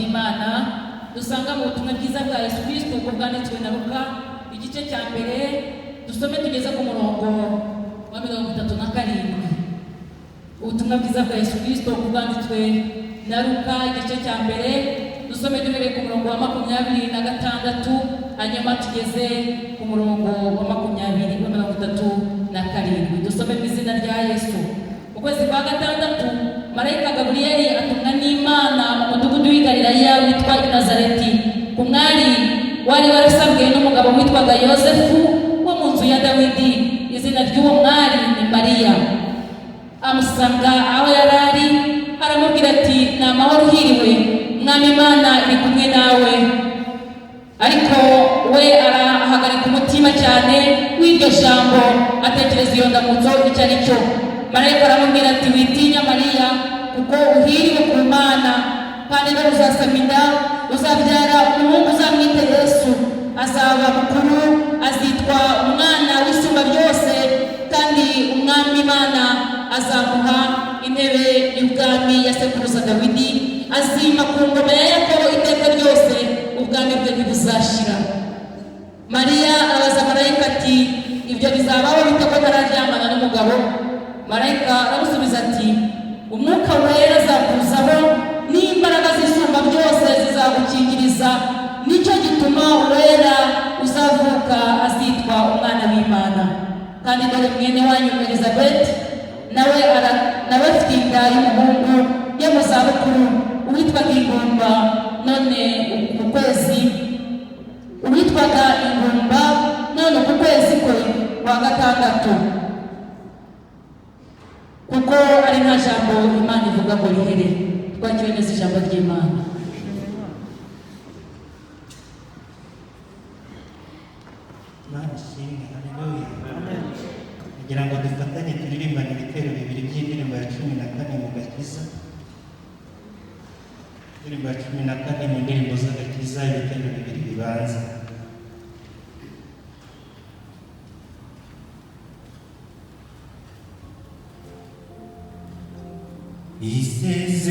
Ry'Imana dusanga mu butumwa bwiza bwa Yesu Kristo uko bwanditswe na Luka, igice cya mbere, dusome tugeze ku murongo wa 37. Ubutumwa bwiza bwa Yesu Kristo uko bwanditswe na Luka, igice cya mbere, dusome duhereye ku murongo wa 26, hanyuma tugeze ku murongo wa 20 wa 37. Dusome mu izina rya Yesu. Mu kwezi kwa gatandatu, marayika Gaburiyeli atumwa n'Imana mu mudugudu w'i Galilaya witwa i Nazareti, ku mwari wari warasabwe n'umugabo witwaga Yosefu wo mu nzu ya Dawidi. Izina ry'uwo mwari ni Mariya. Amusanga aho yari ari, aramubwira ati: "Ni amahoro, uhiriwe, Mwami Imana iri kumwe nawe." Ariko we arahagarika umutima cyane w'iryo jambo, atekereza iyo ndamutso icyo ari cyo. Marayika aramubwira ati: "Witinya, Mariya, kuko uhiriwe ku Mana. Kandi dore uzasama inda, uzabyara umuhungu, uzamwite Yesu. Azaba mukuru, azitwa Umwana w'Isumba Byose, kandi Umwami Imana azamuha intebe y'ubwami ya sekuruza Dawidi. Azima ku ngoma ya Yakobo iteka ryose, ubwami bwe ntibuzashira." Mariya abaza marayika ati: "Ibyo bizabaho bite ko ntararyamana n'umugabo?" Marayika aramusubiza ati: "Umwuka Wera azakuzaho, n'imbaraga z'Isumba Byose zizagukingiriza. Nicyo gituma uwera uzavuka azitwa Umwana w'Imana. Kandi dore mwene wanyu Elizabeth nawe afite inda y'umuhungu yo mu zabukuru, uwitwaga ingumba none uku kwezi, uwitwaga ingumba none uku kwezi kwe kwa gatandatu, kuko ari nta jambo Imana ivuga ngo rihere." Twakire neza ijambo ry'Imana. Imana ishimwe, haleluya. Kugira ngo dufatanye turirimbane ibitero bibiri by'indirimbo ya 14 mu gakiza. Indirimbo ya 14 mu ndirimbo z'agakiza, ibitero bibiri bibanza.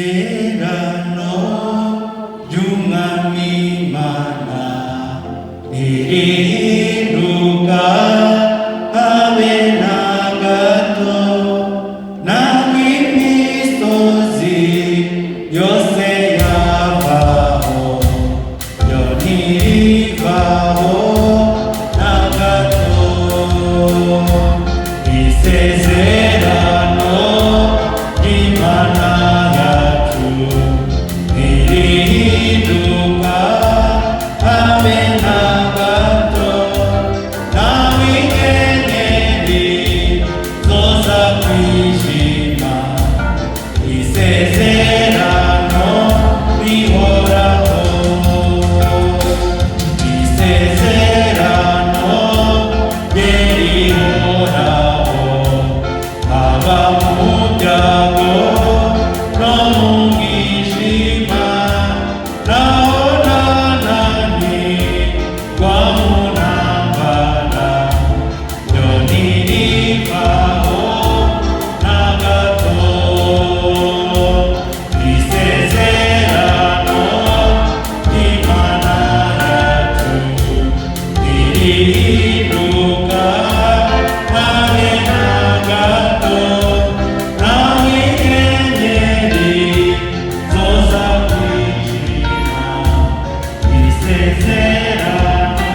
Isezerano ry'Umwami Imana ntirihinduka habe na gato, naho imisozi yose yavaho, yo ntirivaho na gato. Isezerano ry'Imana yacu ntirihinduka habe na gato, naho inyenyeri zoza kwijima, isezerano rihoraho. Isezerano rye rihoraho, haba mu byago no mu mwijima, naho nananirwa mu ntambara, ryo ntirivaho na gato. Isezerano ry'Imana yacu ntirihinduka habe na gato, naho inyenyeri zoza kwijima, isezerano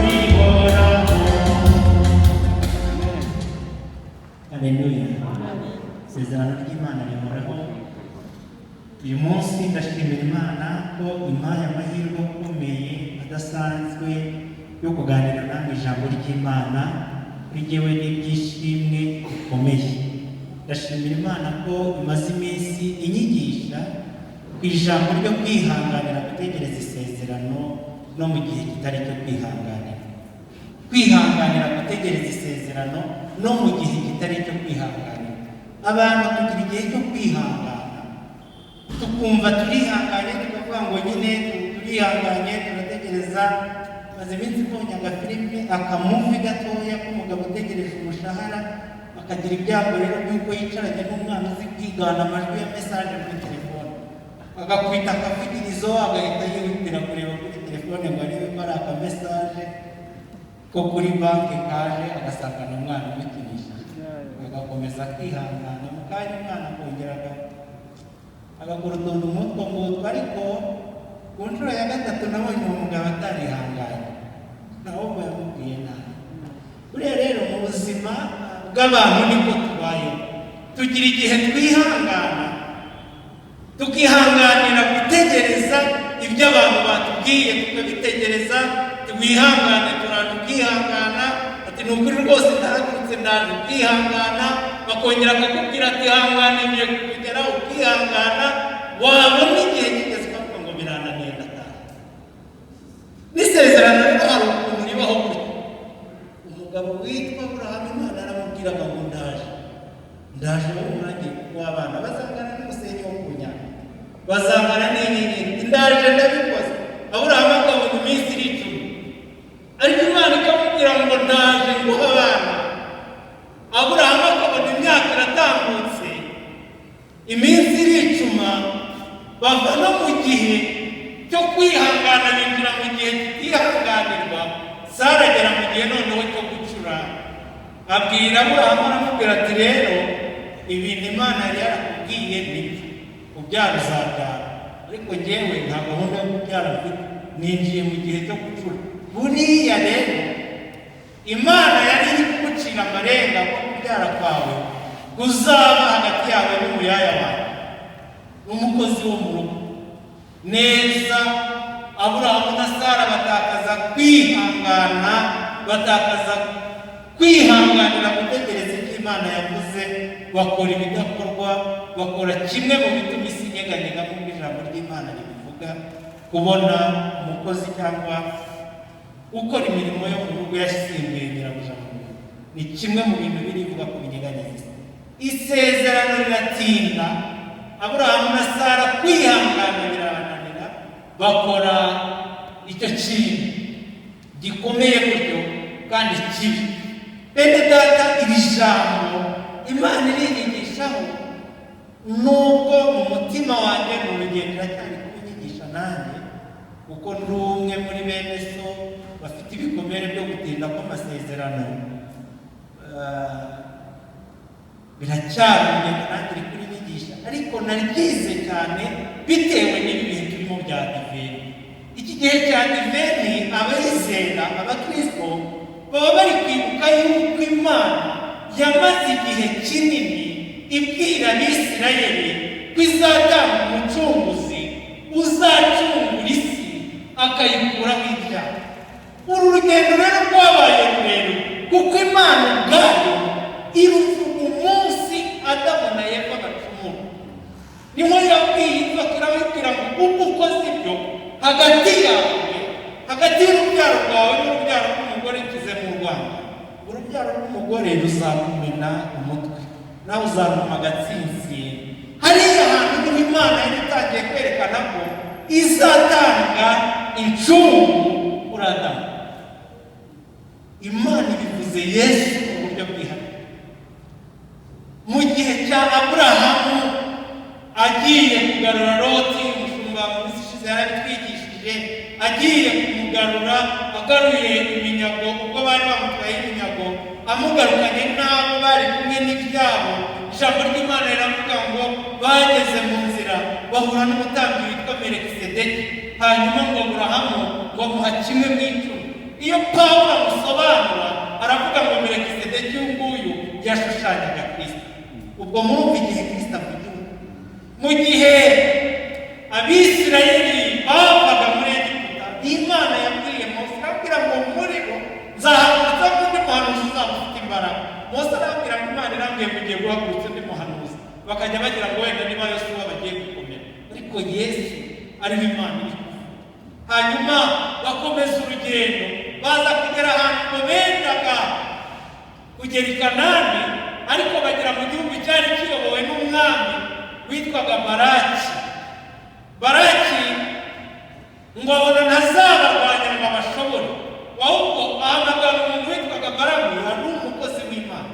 rihoraho. Haleluya. Isezerano ry'Imana rihoraho. Uyu munsi ndashimira Imana ko impaye amahirwe akomeye adasanzwe yo kuganira namwe ijambo ry'Imana. Kuri jyewe n'ibyishimwe bikomeye. Ndashimira Imana ko imaze iminsi inyigisha ku ijambo ryo kwihanganira gutegereza isezerano no mu gihe kitari cyo kwihanganira. Kwihanganira gutegereza isezerano no mu gihe kitari icyo kwihanganira. Abantu tugira igihe cyo kwihangana, tukumva turihanganye, tukavuga ngo nyine turihanganye, turategereza. Maze iminsi mbonye agafilime, akamovie gatoya k'umugabo utegereje umushahara, akagira ibyago rero by'uko yicaranye n'umwana uzi kwigana amajwi ya message muri telefone. Agakubita akavugirizo, agahita yihutira kureba kuri telefone ngo arebe ko ari akamesaje ko kuri banki kaje, agasanga ni umwana umukinishije, agakomeza akihangana. Mu kanya umwana akongera agakora utuntu nk'utwo ngutwo. Ariko ku nshuro ya gatatu nabonye uwo mugabo atarihanganye, ahubwo yamubwiye nabi. Buriya rero mu buzima bw'abantu niko tubayeho, tugira igihe twihangana, tukihanganira gutegereza ibyo abantu batubwiye, tukabitegereza, twihangane, turaje ukihangana, ati ni ukuri rwose ndahagurutse ndaje, ukihangana, bakongera bakakubwira ati hangane ngiye kukugeraho, ukihangana, wabona igihe kigeze ukavuga ngo birananiye ndataha. N'isezerano rero hari ukuntu ribaho gutyo. Umugabo witwa Aburahamu, Imana aramubwiraga ngo ndaje, ndaje wowe umwange w'abana bazangana n'umusenyi wo ku nyanja, bazangana n'inyenyeri, ndaje ndabikoze. Aburahamu akabona iminsi iri icumi, ariko Imana ikamubwira ngo ndaje nguha abana. Aburahamu akabona imyaka iratambutse, iminsi iricuma, bava no mu gihe cyo kwihangana binjira mu gihe kitihanganirwa. Sara agera mu gihe noneho cyo gucura, abwira Aburahamu, aramubwira ati rero ibintu Imana yari yarakubwiye nibyo, kubyara uzabyara, ariko njyewe nta gahunda yo kubyara mfite, ninjiye mu gihe cyo gucura. Buriya rero Imana yari iri kugucira amarenga ko kubyara kwawe kuzaba hagati yawe n'umuyaya wawe n'umukozi wo mu rugo. Neza Aburahamu na Sara batakaza kwihangana, batakaza kwihanganira gutegereza icyo Imana yavuze, bakora ibidakorwa, bakora kimwe mu bituma isi inyeganyega nk'uko ijambo ry'Imana ribivuga. Kubona umukozi cyangwa ukora imirimo yo mu rugo yasimbuye nyirabuja mu rugo ni kimwe mu bintu birivuga ko binyeganyeza isi. Isezerano riratinda, Aburahamu na Sara kwihangana birabananira, bakora icyo kintu gikomeye gutyo kandi kibi. Bene data, iri jambo Imana irinyigishaho, nubwo mu mutima wanjye ni urugendo iracyari kubinyigisha nanjye, kuko ndi umwe muri bene so bafite ibikomere byo gutinda kw'amasezerano. Biracyari urugendo nanjye iri kurinyigisha, ariko naryize cyane bitewe n'ibi bihe turimo bya diveni. Iki gihe cya diveni abayizera, abakristo baba bari kwibuka yuko Imana yamaze igihe kinini ibwira Abisirayeli ko izatanga umucunguzi uzacungura isi akayikuraho ibyaha. Uru rugendo rero rwabaye rurerure, kuko Imana ubwayo iruvuga umunsi Adamu na Eva bacumura. Niho yabwiye inzoka, irababwira ngo ubwo ukoze ibyo, hagati yawe, hagati y'urubyaro rwawe n'urubyaro rw'umugore nshyize mu Rwanda, urubyaro rw'umugore ruzakumena umutwe, nawe uzaruma agatsinsino. Hariya hantu niho Imana yari itangiye kwerekana ko izatanga incungu kuri Adamu. Imana ibivuze Yesu mu buryo bwihariye. Mu gihe cya Aburahamu agiye kugarura Loti, umushumba mu minsi ishize yarabitwigishije, agiye kumugarura agaruye iminyago, ubwo bari bamutwaye iminyago, amugarukanye n'abo bari kumwe n'ibyabo. Ijambo ry'Imana riravuga ngo bageze mu nzira bahura n'umutambyi witwa Melikisedeki, hanyuma ngo Aburahamu ngo amuha kimwe mu icumi. Iyo Pawulo amusobanura aravuga ngo Melikisedeki uyu nguyu yashushanyaga Kristo. Ubwo murumva igihe Kristo avugiwe, mu gihe Abisirayeli bavaga muri Egiputa, Imana yabwiye Mose, arabwira ngo muri bo nzahagurutsa undi muhanuzi uzaba ufite imbaraga. Mose arabwira ngo Imana irambwiye ngo ugiye guhagurutsa undi muhanuzi, bakajya bagira ngo wenda niba Yosuwa bagiye gukomera, ariko Yesu ariho Imana iri kuvuga. Hanyuma bakomeza urugendo, baza kugera ahantu ngo bendaga kugera i Kanani, ariko bagera mu gihugu cyari kiyobowe n'umwami witwaga Baraki. Baraki ngo abona ntazabarwanya ngo abashobore, ahubwo ahamagara umuntu witwaga Balamu, yari umukozi w'Imana,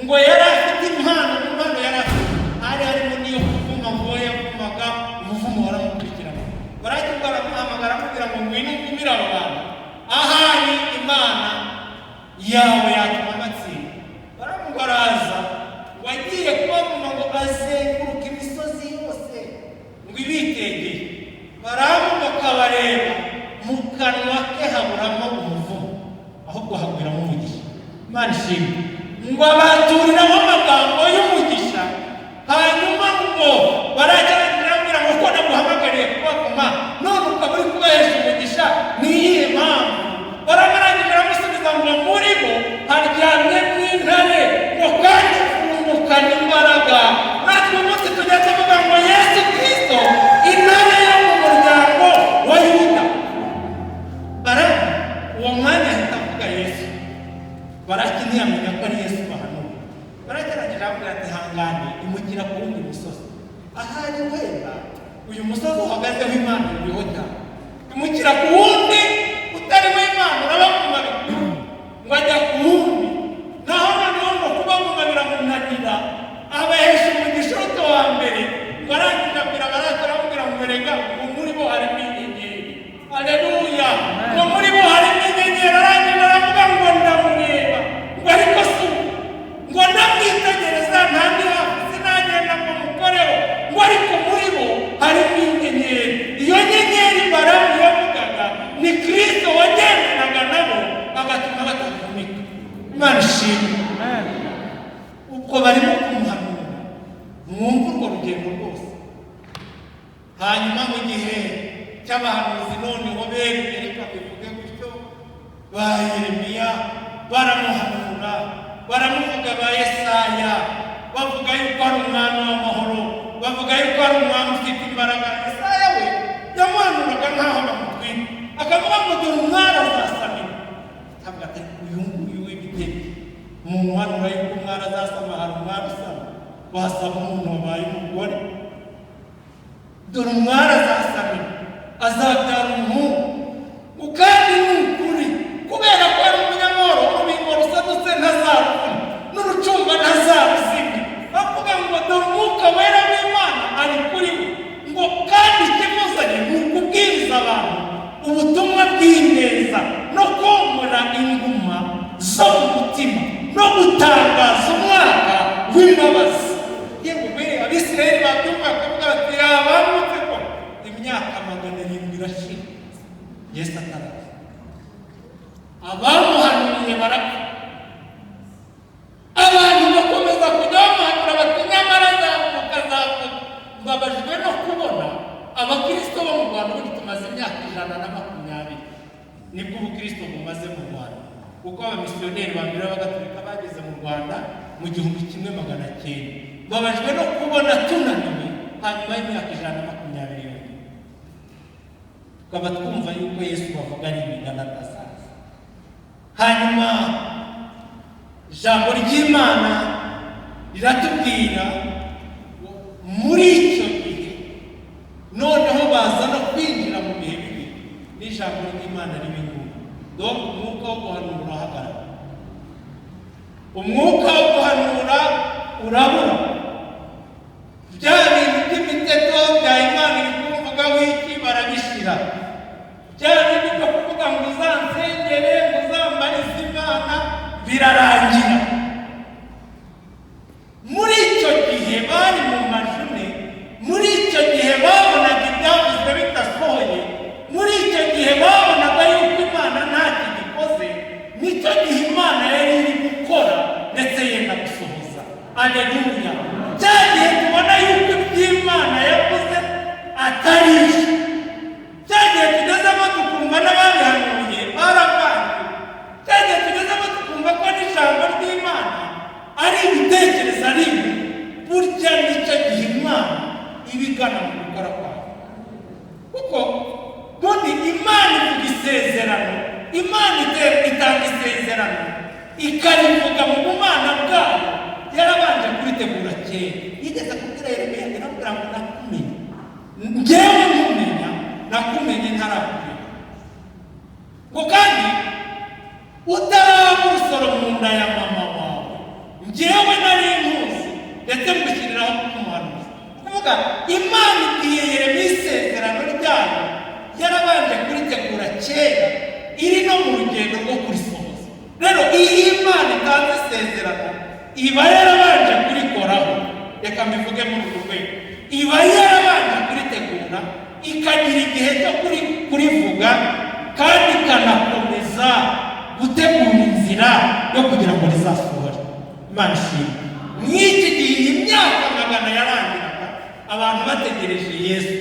ngo yari afite impano. Mu mpano yari afite hari harimo n'iyo kuvuma, ngo yavumaga ngo ngwino uvumire abo bantu, ahari Imana yawe yatuma batsinda. Baramu ngo araza, ngo agiye kubavuma, ngo azenguruka imisozi yose ngo ibitegeye. Baramu ngo akabareba, mu kanwa ke haburamo umuvumo, ahubwo hagwiramo umugisha. Imana ishimwe. Ngo abaturiramo amagambo y'umugisha. Hanyuma ngo baragerageza, arambwira ngo ko naguhamagariye kubavuma, none ukaba uri kubahesha umugisha, ni iyihe mpamvu? Baramarangije aramusubiza ngo muri bo haryamyemo intare, ngo kandi ifungukana imbaraga. Natwe uyu munsi tujya tuvuga ngo Yesu Kirisito, intare yo mu muryango wa Yuda. Bara uwo mwanya ahita avuga Yesu. Baraki ntiyamenya ko ari Yesu bahanura. Baragerageje, avuga ati hangane, imukira ku wundi musozi, ahari wenda uyu musozi uhagazeho Imana uriho cyane, imukira ku wundi utariho Imana, urabavuma. Ngo ajya ku wundi naho, noneho ngo kubavuma biramunanira, abahesha umugisha uruta wa mbere. Ngo arangije abwira Baraki, aramubwira ngo erega ngo muri bo harimo inyenyeri. Aleluya! Ngo muri bo harimo inyenyeri. Arangije aravuga ngo ndamureba, ngo ariko si ubu, ngo ndamwitegereza ntandi hafi, sinagenda ngo mukoreho, ngo ariko muri bo harimo inyenyeri. Iyo nyenyeri Baramu yavugaga ni Kirisito wagendanaga nabo, agatuma batavunika. Imana ishimwe. Ubwo barimo kumuhanura, mwumve urwo rugendo rwose. Hanyuma mu gihe cy'abahanuzi noneho bene, reka bivuge gutyo, ba Yeremiya baramuhanura, baramuvuga, ba Yesaya bavuga yuko ari umwami w'amahoro, bavuga yuko ari umwami ufite imbaraga. Yesaya we yamuhanuraga nk'aho bamutwite, akavuga ngo dore umwari azasamira. Akavuga ati uyu nguyu w'ibitego, umuntu uhanura yuko umwari azasama, hari umwari usama? Wasaba umuntu wabaye umugore. Dore umwari azasamira, azabyara umuhungu, kandi ni ukuri, kubera ko ari umunyamahoro, urubingo rusadutse ntazaruvuna, n'urucumba ntazaruzimya. Bavuga ngo dore Umwuka Wera w'Imana ari kuri we, ngo kandi ikimuzanye ni ukubwiriza abantu ubutumwa bw'ineza, no komora inguma zo mu mutima, no gutangaza umwaka w'imbabazi. Yewe we, Abisirayeli babyumva bakavuga bati yabambutse ko imyaka 700 irashira Yesu ataraza, abamuhanuriye barapfa, abantu bakomeza kujya bamuhanura bati nyamara azavuka, azavuka. Mbabajwe no kubona abakirisito bo mu Rwanda, ubundi tumaze imyaka 120 nibwo ubukristo bumaze mu Rwanda, kuko abamisiyoneri ba mbere b'Abagatolika bageze mu Rwanda mu 1900. Mbabajwe no kubona tunaniwe hanyuma y'imyaka 120 yonyine, tukaba twumva yuko Yesu bavuga ari imigani, atazaza. Hanyuma ijambo ry'Imana riratubwira, muri icyo gihe noneho baza no kwinjira mu bihe bibi, n'ijambo ry'Imana riba inguma. Donc umwuka wo guhanura urahagarara, umwuka wo guhanura urabura. Bya bintu by'imiteto bya Imana iri kumvugaho iki, barabishyira. Bya bindi byo kuvuga ngo uzansengere, ngo uzambarize Imana, birarangira. Muri icyo gihe bari mu majune, muri icyo gihe babonaga ibyavuzwe bidasohoye, muri icyo gihe babonaga yuko Imana nta kigikoze, nicyo gihe Imana yari iri gukora ndetse yenda gusohoza. Aleluya! Cya gihe tubona yuko iby'Imana yavuze atari ibyo, cya gihe tugezemo tukumva n'ababihanuye baravangiwe, cya gihe tugezemo tukumva ko n'ijambo ry'Imana ari ibitekerezo, ari ibi, burya nicyo gihe Imana iba igana mu gukora kwayo. Kuko ubundi Imana ivuga isezerano, Imana itanga isezerano, ikarivuga mu bumana bwayo yarabanje kuritegura kera. Yigeze kubwira Yeremiya, iramubwira ngo nakumenye, njyewe nkumenya, nakumenye ntarakumenya, ngo kandi utaraba urusoro mu nda ya mama wawe, njyewe nari nkuzi, ndetse ngushyiriraho kumuhanuzi. Kuvuga Imana ibwiye Yeremiya isezerano ryayo yarabanje kuritegura. Iri no mu rugendo rwo kurisohoza. Rero iyo Imana itanze isezerano, iba yarabanje kurikoraho. Reka mbivuge muri urwo rwego: iba yarabanje kuritegura, ikagira igihe cyo kurivuga, kandi ikanakomeza gutegura inzira yo kugira ngo rizasohore. Imana ishimwe. Mw'iki gihe, iyi myaka magana yarangiraga abantu bategereje Yesu,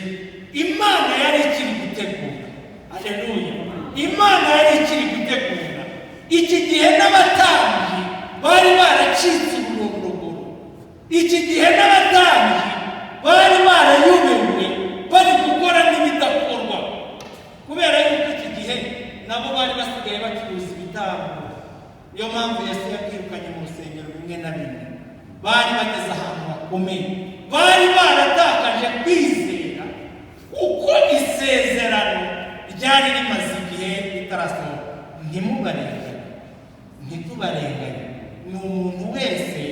Imana yari ikiri gutegura. Aleluya! Imana yari ikiri gutegura. Iki gihe n'abatambyi bari baracitse ururondogoro. Iki gihe n'abatambyi bari barayobewe, bari gukora n'ibidakorwa, kubera yuko iki gihe nabo bari basigaye bacuruza ibitambo. Niyo mpamvu Yesu yabyirukanye mu rusengero bimwe na bimwe. Bari bageze ahantu hakomeye, bari baratakaje kwizera, kuko isezerano ryari rimaze igihe ritarasohoka. Ntimubarenganye, ntitubarenganye. Ni umuntu wese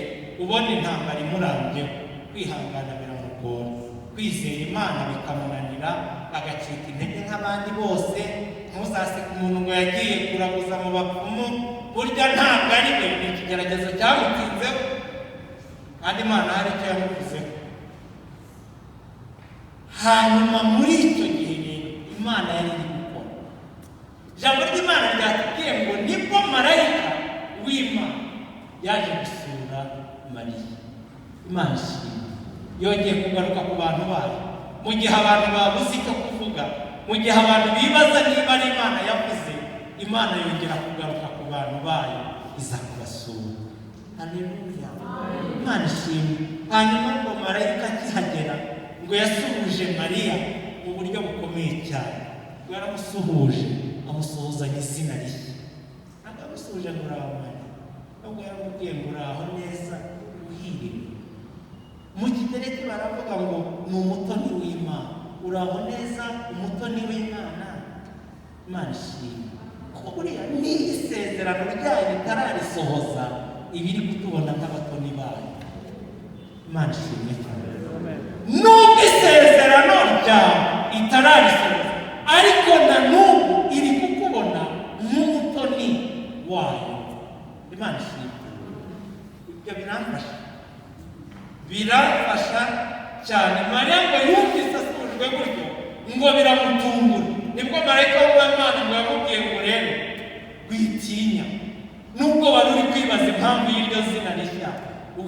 ubona intambara imurambyeho, kwihangana biramugora, kwizera Imana bikamunanira, agacika intege nk'abandi bose. Ntuzaseke umuntu ngo yagiye kuraguza mu bapfumu. Burya ntabwo ari we, ni ikigeragezo cyamutinzeho, kandi Imana hari icyo yamuvuzeho. Hanyuma muri icyo gihe rero Imana yari iri gukora. Ijambo ry'Imana ryatubwiye ngo nibwo marayika w'Imana yaje gusura Mariya. Imana ishimwe, yongeye kugaruka ku bantu bayo. Mu gihe abantu babuze icyo kuvuga, mu gihe abantu bibaza niba ari Imana yavuze, Imana yongera kugaruka ku bantu bayo, iza kubasura. Haleluya! Imana ishimwe. Hanyuma ngo marayika akihagera, ngo yasuhuje Mariya mu buryo bukomeye cyane. Ngo yaramusuhuje, amusuhuzanya izina rishya. Ntabwo yamusuhuje ngo "Uraho Mariya", ahubwo yaramubwiye ngo "Uraho neza, uhiriwe". Mu Kigereki baravuga ngo ni umutoni w'Imana. "Uraho neza, umutoni w'Imana." Imana ishimwe, kuko buriya niyo isezerano ryayo ritararisohoza, iba iri kutubona nk'abatoni bayo. Imana ishimwe cyane. Nubwo isezerano ryawe itararisohoza, ariko na n'ubu iri kukubona nk'umutoni wayo. Imana ishimwe. Ibyo biramfasha, biramfasha cyane. Mariya ngo yumvise asuhujwe gutyo, ngo biramutungura. Nibwo marayika w'Imana ngo yamubwiye ngo "Rero witinya, nubwo wari uri kwibaza impamvu y'iryo zina rishya,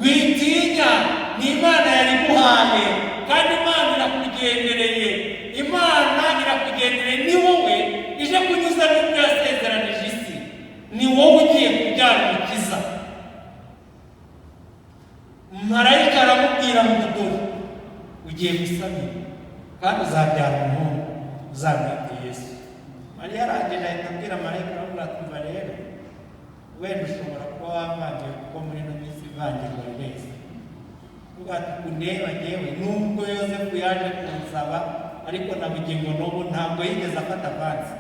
witinya. Ni Imana yariguhaye, kandi Imana irakugendereye. Imana irakugendereye, ni wowe ije kunyuza n'ibyo yasezeranije isi. Ni wowe ugiye kubyara Umukiza." Marayika aramubwira ngo "Dore ugiye gusamira, kandi uzabyara umuhungu, uzamwita Yesu." Mariya arangije ahita abwira marayika, aramubwira ati "Umva rero, wenda ushobora kuba wavangiwe, kuko muri ino minsi ivangirwa rireze." Uvuga ati "Kundeba ngewe, nubwo Yosefu yaje kunsaba, ariko na bugingo n'ubu ntabwo yigeze afata avansi."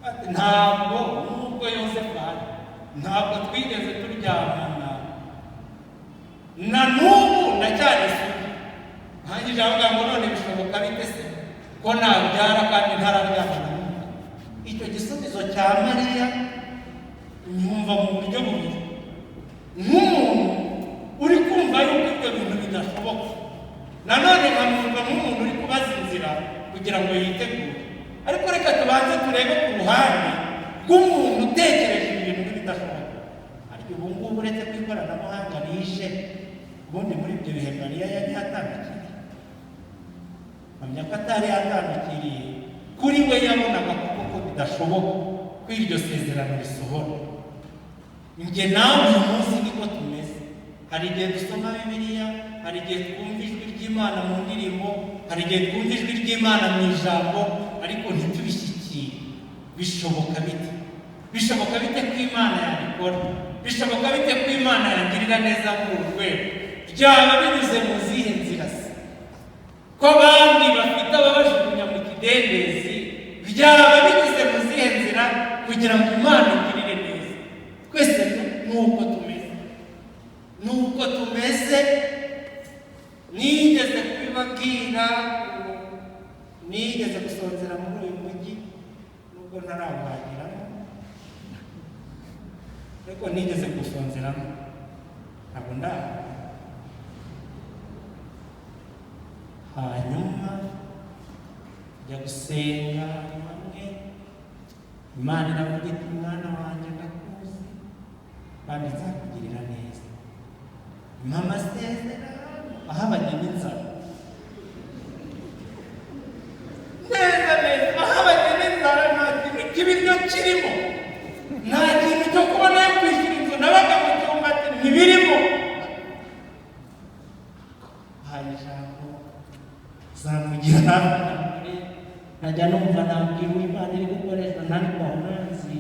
Ati "Ntabwo, nubwo Yosefu ahari, ntabwo twigeze turyamana, na n'ubu ndacyari isugi." Ntangije avuga ngo "None bishoboka bite se ko nabyara kandi ntararyamana n'umuntu?" Icyo gisubizo cya Mariya nyumva mu buryo bubiri: nk'umuntu uri kumva yuko ibyo bintu bidashoboka, nanone nkamwumva nk'umuntu uri kubaza inzira kugira ngo yitegure. Ariko reka tubanze turebe ku ruhande rw'umuntu utekereje ibintu nk'ibidashoboka. Ariko ubu ngubu, uretse ko ikoranabuhanga rije, ubundi muri ibyo bihe Mariya yari yatandukiriye? Mpamya ko atari yatandukiriye. Kuri we yabonaga ko koko bidashoboka ko iryo sezerano risohora. Njye nawe uyu munsi niko tumeze. Hari igihe dusoma Bibiliya, hari igihe twumva ijwi ry'Imana mu ndirimbo, hari igihe twumva ijwi ry'Imana mu ijambo, ariko ntitubishyikire. Bishoboka bite? Bishoboka bite ko Imana yabikora? Bishoboka bite ko Imana yagirira neza muri uru rwego? Byaba binyuze mu zihe nzira se, ko abandi bafite ababajugunya mu kidendezi? Byaba binyuze mu zihe nzira kugira ngo Imana igirire neza? Twese nuko tumeze, nuko tumeze. Nigeze kubibabwira. Nigeze gusonzera muri uyu mujyi, nubwo ntarawuhagiramo, ariko nigeze gusonzeramo, ntabwo ndaha. Hanyuma njya gusenga hamwe, Imana iravuga iti: "Mwana wanjye, ndakuzi kandi nzakugirira neza." Mpa amasezerano ahabanye n'inzara, neza neza ahabanye n'inzara. Nta kintu cy'ibiryo kirimo, nta kintu cyo kubona yo kwishyura inzu nabaga mu cyumba, ati ntibirimo. Haye ijambo zamugira nabi, nkajya numva nabwira uwo Imana iri gukoresha, ntariko amazi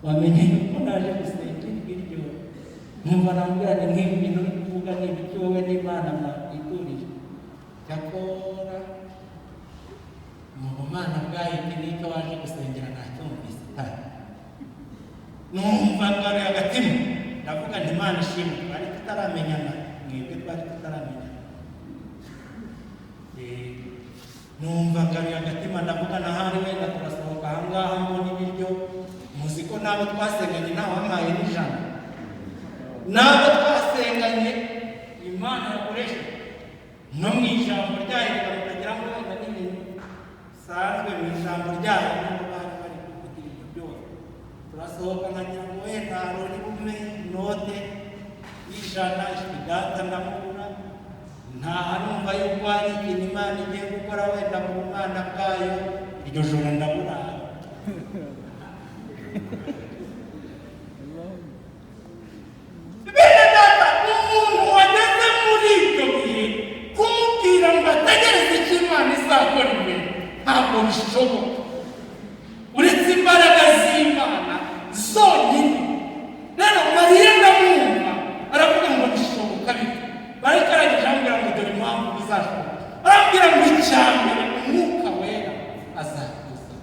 wamenye yuko naje gusenga ibiryo, nkumva nabwira ni nk'ibi bintu uri kuvuga ni ibiki wowe n'Imana mwakwiturije. Cyakora mu bumana bwayo iki nicyo waje gusengera nacyumvise, kandi numva ngaruye agatima, ndavuga nti: "Imana ishimwe." Twari tutaramenyana mwebwe, twari tutaramenyana. Numva ngaruye agatima, ndavuga nahari wenda turasohoka ahangaha mbona ibiryo. Muzi ko n'abo twasenganye ntawampaye n'ijana, n'abo twasenganye Imana yakoresheje no mu ijambo ryayo, rikagira ngo wenda n'ibintu bisanzwe mu ijambo ryayo, nubwo bari bari kuvugira ibyo byose. Turasohoka nkagira ngo wenda hari bume inote y'ijana, ijwi data ndamubura, ntaha numva yuko hari ikintu Imana igiye gukora wenda mu bumana bwayo. Iryo joro ndaburara. Bene data, umuntu wageze muri ibyo bihe, kumubwira ngo ategereze icyo Imana izakora imbere, ntabwo bishoboka uretse imbaraga z'Imana zonyine. Rero Mariya ndamwumva, aravuga ngo bishoboka bite? Marayika arangije arambwira ngo dore impamvu bizashoboka. Arambwira ngo icya mbere, Umwuka Wera azakuza.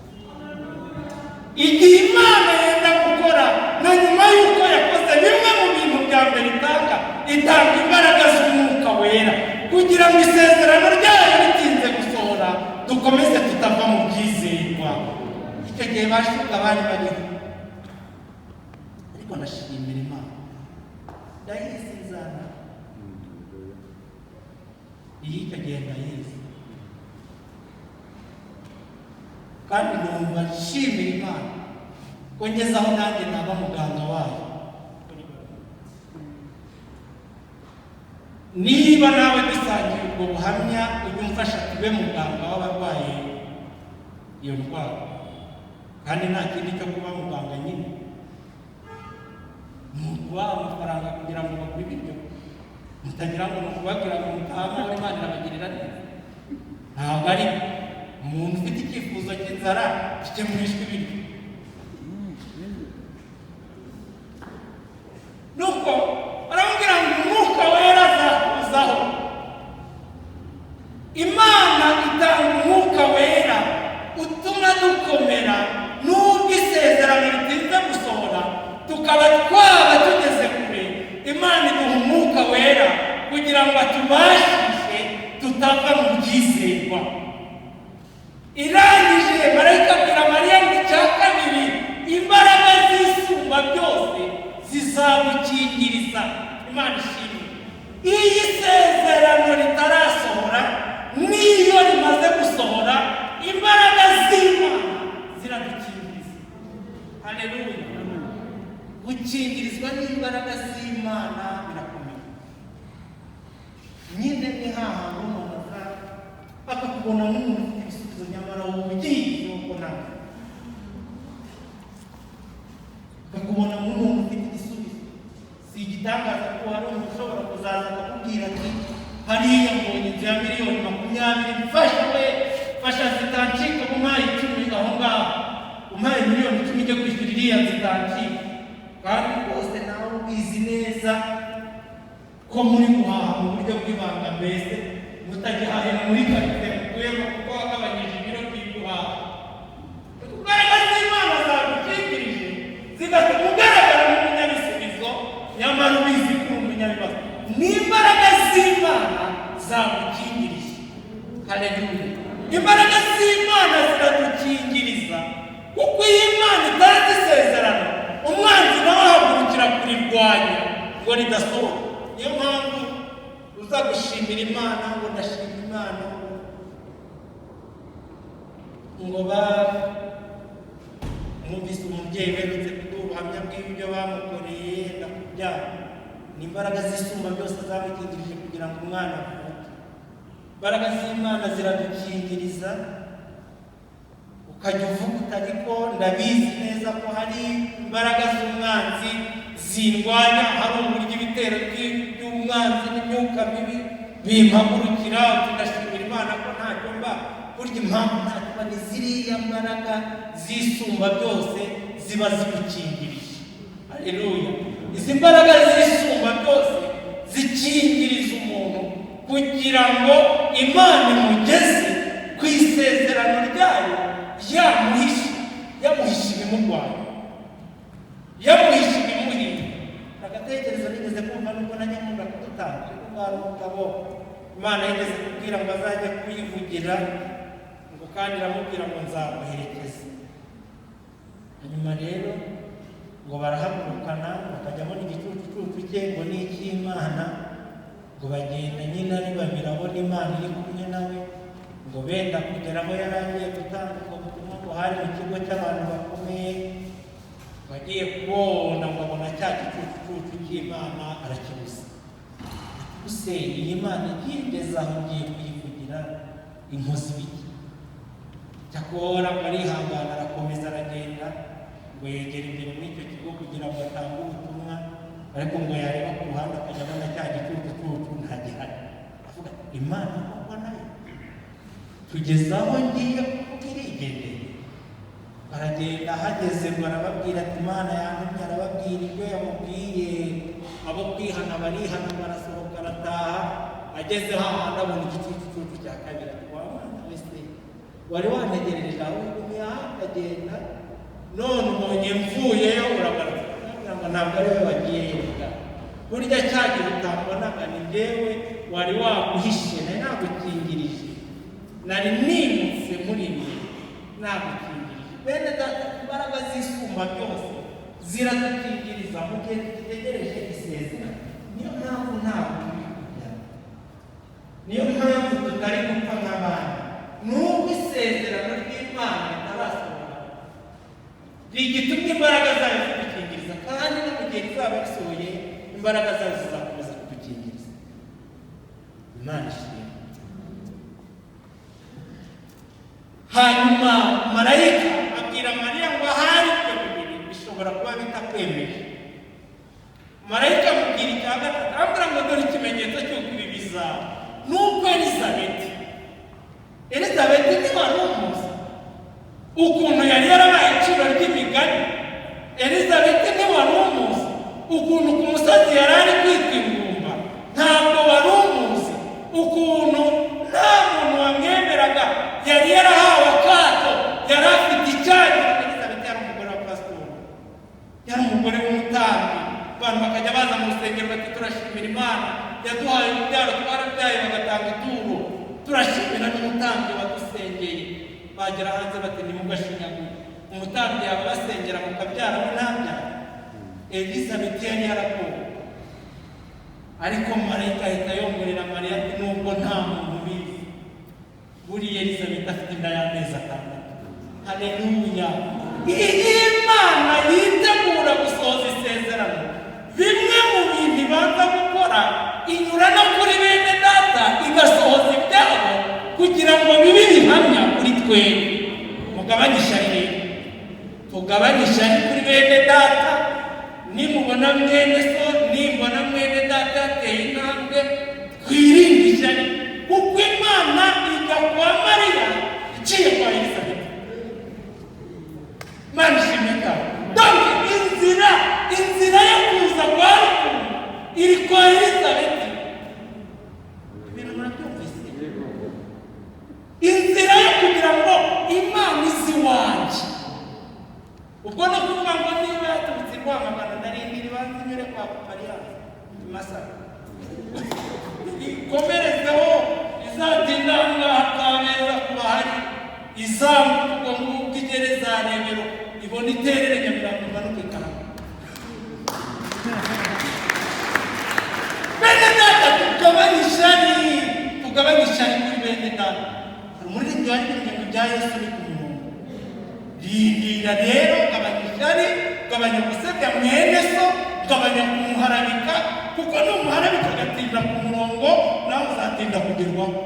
Igihe Imana yenda gukora na nyuma y'uko yakoze, bimwe mu bintu bya mbere itanga, itanga imbaraga z'Umwuka Wera kugira ngo isezerano ryayo ritinze gusohora, dukomeze tutava mu byizerwa. Icyo gihe bashuka bari bariho, ariko ndashimira Imana, ndayizi inzara iyi, icyo gihe ndayizi, kandi numva nshimira Imana ko ngeze aho nanjye naba muganga wayo. Niba nawe dusangiye ubwo buhamya, ujye umfasha tube muganga w'abarwaye iyo ndwara. Kandi nta kindi cyo kuba muganga nyine ni ukubaha amafaranga kugira ngo bagure ibiryo. Mutagira ngo ni ukubabwira ngo mutahe amahoro, Imana irabagirira neza. Ntabwo ari umuntu ufite icyifuzo cy'inzara gikemurishwa ibiryo. Nuko aramubwira ngo Umwuka Wera azakuzaho. Imana itanga Umwuka Wera utuma dukomera nubwo isezerano ritinze gusohora, tukaba twaba tugeze kure. Imana iduha Umwuka Wera kugira ngo atubashishe tutava mu byizerwa. Irangije marayika abwira Mariya ngo icya kabiri, imbaraga z'Isumba byose zizagukingiriza. Imana ishimwe. Iyo isezerano ritarasohora n'iyo rimaze gusohora, imbaraga z'Imana ziradukingiriza. Haleluya! Gukingirizwa n'imbaraga z'Imana birakomeye. Nyine ni hahandi umuntu aza akakubona nk'umuntu ufite ibisubizo, nyamara wowe ugiye uko nawe akakubona nk'umuntu ufite igisubizo. Si igitangaza ko hari umuntu ushobora kuzaza akakubwira ati: "Hariya mbonye inzu ya miliyoni 20, mfasha we, fasha zitancika, umpaye 10 aho ngaho, umpaye miliyoni 10 ijya kwishyura iriya nzu itancika." Kandi rwose nawe ubizi neza ko muri guhaha mu buryo bw'ibanga, mbese mutagihahira muri karitsiye mutuyemo kuko wagabanyije ibiro by'iguhaha. Imbaraga z'Imana zagukingirije zigatuma ugaragara nk'umunyabisubizo, nyamara ubizi ko uri umunyabibazo. Ni imbaraga z'Imana zagukingirije. Haleluya! Imbaraga z'Imana ziradukingiriza, kuko iyo Imana itanze isezerano, umwanzi nawe ahagurukira kurirwanya ngo ridasohoka. Niyo mpamvu uza gushimira Imana ngo ndashima Imana ngo ba mwumvise umubyeyi uherutse kuduha ubuhamya bw'ibyo bamukoreye yenda kubyara. Ni imbaraga z'Isumba byose zamukingirije kugira ngo umwana avuke. Imbaraga z'Imana ziradukingiriza, ukajya uvuga uti ariko ndabizi neza ko hari imbaraga z'umwanzi zindwanya, hari uburyo ibitero by'umwanzi n'imyuka mibi bimpagurukira, uti ndashimira Imana ko ntacyo mba. Burya impamvu ntacyo mba ni ziriya mbaraga z'Isumba byose ziba zigukingirije. Haleluya! Izi mbaraga z'Isumba byose zikingiriza umuntu kugira ngo Imana imugeze ku isezerano ryayo yamuhishe, yamuhishe ibimurwanya, yamuhishe ibimuhinda. Agatekerezo nigeze kumva, nubwo najya nkunda kudutanga, ariko hari umugabo Imana yigeze kubwira ngo azajye kuyivugira, ngo kandi iramubwira ngo nzamuherekeza. Hanyuma rero ngo barahagurukana, bakajya abona igicucucucu cye ngo ni icy'Imana, ngo bagenda nyine ari babiri, abona Imana iri kumwe nawe, ngo benda kugera aho yari agiye gutanga ubwo butumwa, ngo hari mu kigo cy'abantu bakomeye, bagiye kubona ngo abona cya gicucucucu cy'Imana arakibuza. Ese iyi Mana igeze aho ngiye kuyivugira inkozi ibiki? Cyakora ngo arihangana, arakomeza aragenda, ngo yegera imbere muri icyo kigo kugira ngo atange ubutumwa, ariko ngo yareba ku ruhande akajya abona cya gicucucucu ntagihari. Avuga ati Imana koko nayo tugeze aho ngiye kuvuga irigendeye. Aragenda, ahageze ngo arababwira ati Imana yantumye, arababwira ibyo yamubwiye, abo kwihana barihana, barasohoka, arataha. Ageze hahandi abona igicucucucu cya kabiri, ati wa mwana wese wari wantegereje aho ugumye aha akagenda, none ubonye mvuyeyo uragarutse. Arababwira ngo ntabwo ari wowe wagiyeyo, burya cya gihe utambonaga ni njyewe wari waguhishe, nari nagukingirije, nari nimutse muri mwe nagukingirije. Bene data, imbaraga z'Isumba byose ziradukingiriza mu gihe dutegereje isezerano. Niyo mpamvu ntabwo turi kujya, niyo mpamvu tutari gupfa nk'abandi, nubwo isezerano ry'Imana ritarasohora, rigitumye imbaraga zayo zidukingiriza, kandi no mu gihe rizaba risohoye imbaraga zayo zizakomeza kudukingiriza. Imana ishimwe. Hanyuma marayika abwira Mariya ngo ahari ibyo bibiri bishobora kuba bitakwemeje. Marayika amubwira icya gatatu, arambwira ngo dore ikimenyetso cy'uko ibi bizaba nuko Elizabeti ntiwari umuzi ukuntu yari yarabaye iciro ry'imigani. Elizabeti ntiwari umuzi ukuntu ku musozi yari ari kwitwa ingumba, ntabwo wari umuzi ukuntu nta muntu wamwemeraga, yari yarahawe akato, yari afite icyaha. Elizabeti yari umugore wa pasitori, yari umugore w'umutambyi. Abantu bakajya baza mu rusengero bati turashimira Imana yaduhaye urubyaro, twarabyaye, bagatanga ituro, turashimira n'umutambyi wadusengeye. Bagera hanze bati ntimugashinyagure, umutambyi yaba abasengera mukabyara we ntabyara. Elizabeti yari yarakowe, ariko marayika ahita yongorera Mariya ati nubwo nta muntu ubizi, buriya Elizabeti afite inda y'amezi 6. Haleluya! Iyo Imana yitegura gusohoza isezerano, bimwe mu bintu ibanza gukora inyura no kuri bene data igasohoza ibyabo kugira ngo bibe ibihamya kuri twebwe. Mugabanye ishyari rero, tugabanye ishyari kuri bene data. Nimubona mwene so, nimbona mwene data yateye intambwe, twirinde ishyari, kuko Imana ijya kwa Mariya iciye kwa Elizabeti. Imana ishimwe cyane. Donc inzira yo kuza kwa Rukundo iri kwa Elizabeti. Ibintu murabyumvise? Inzira yo kugira ngo Imana izi iwanjye, ubwo no kuvuga ngo niba yaturutse i Rwamagana, ndarindira ibanza inyure kwa Mariya i Masaka, ikomerezeho, izatinda aha ngaha Kabeza kuba hari. Izamuka ubwo ngubwo igere za Rebero, ibona iterere Nyamirambo, imanuke Karama. Bene data, tugabanye ishyari, tugabanye ishyari kuri bene data. Hari umuririmbyi waririmbye ngo ibya Yesu ni ku murongo. Rindira rero, gabanya ishyari, gabanya gusebya mwene so, gabanya kumuharabika, kuko numuharabika agatinda ku murongo, nawe uzatinda kugerwaho.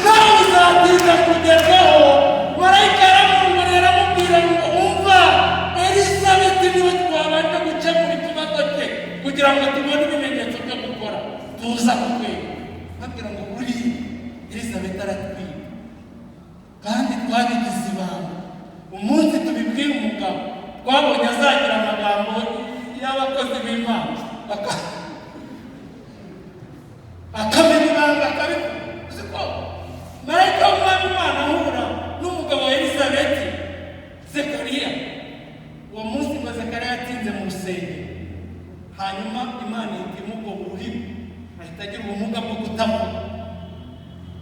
Nawe uzatinda kugerwaho. Marayika yaramwongorera aramubwira ngo umva, Elizabeti niwe twabanje gukemura ikibazo cye kugira ngo tubone ibimenyetso byo gukora, tuza kukwereka. Babwira ngo buriya Elizabeti aratwite, kandi twabigize ibanga. Umunsi tubibwira umugabo, twabonye azagira amagambo y'abakozi b'Imana, akamena ibanga, akabivuga. Uzi ko marayika w'Umwami Imana ahura n'umugabo wa Elizabeti, Zekariya, uwo munsi ngo Zekariya yatsinze mu rusengero, hanyuma Imana ihita imugoba ururimi, ahita agira ubumuga bwo kutavuga.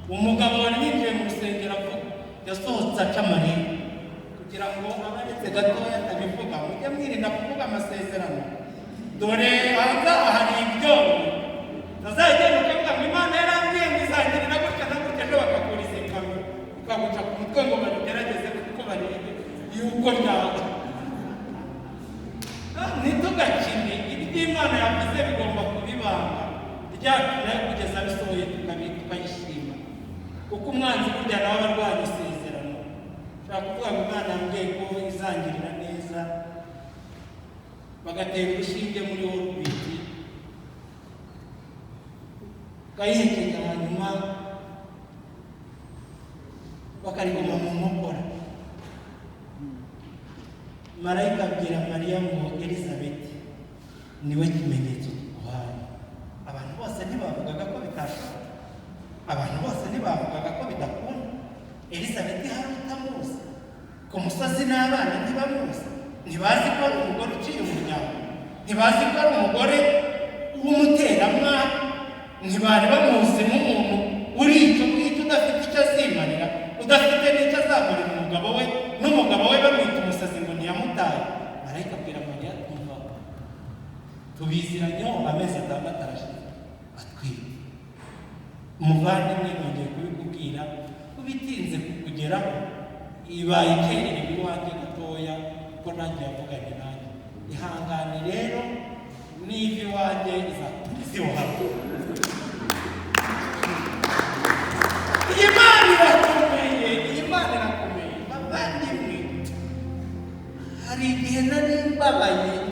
Umugabo wari winjiye mu rusengero avuga, yasohotse aca amarenga kugira ngo abaretse gatoya atabivuga. Mujye mwirinda kuvuga amasezerano, dore hanze aha hari ibyondo. Utazagenda ukavuga ngo Imana yarambwiye ngo izangirira gutya na gutya, ejo bakakuriza ikamyo ikaguca ku mutwe ngo babigerageze kuko barebe yuko byaba. Ntitugakine, ibyo Imana yavuze bigomba kuba ibanga ryacu nayo kugeza bisohoye, tukayishima. Kuko umwanzi burya nawe aba arwanya isezerano. Ushobora kuvuga ngo Imana yambwiye ko izangirira neza, bagatera urushinge muri orubiti, ukayihekenya, hanyuma bakariguma mu nkokora. Marayika abwira Mariya ngo Elizabeti niwe kimenyetso tuguhaye. Abantu bose ntibavugaga ko bitashoboka, abantu bose ntibavugaga ko bidakunda. Elizabeti hari utamuzi ku musozi, n'abana ntibamuzi, ntibazi ko ari umugore uciye umuryango, ntibazi ko ari umugore w'umuteramwaka, ntibari bamuzi nk'umuntu uri icyo ngicyo, udafite icyo azimarira, udafite n'icyo azagurira umugabo we, n'umugabo we bamwita umusazi ngo ntiyamutaye. Marayika abwira Mariya, tumva tubiziranyeho amezi 6 arashize atwite. Umuvandimwe, nongeye kubikubwira, kubitinze kukugeraho, ibaye ikererewe iwanjye gatoya, kuko nanjye yavuganye nanjye. Ihangane rero, niba iwanjye izakugeza iwawe. Iyi Mana irakomeye, iyi Mana irakomeye. Bavandimwe, hari igihe nari mbabaye.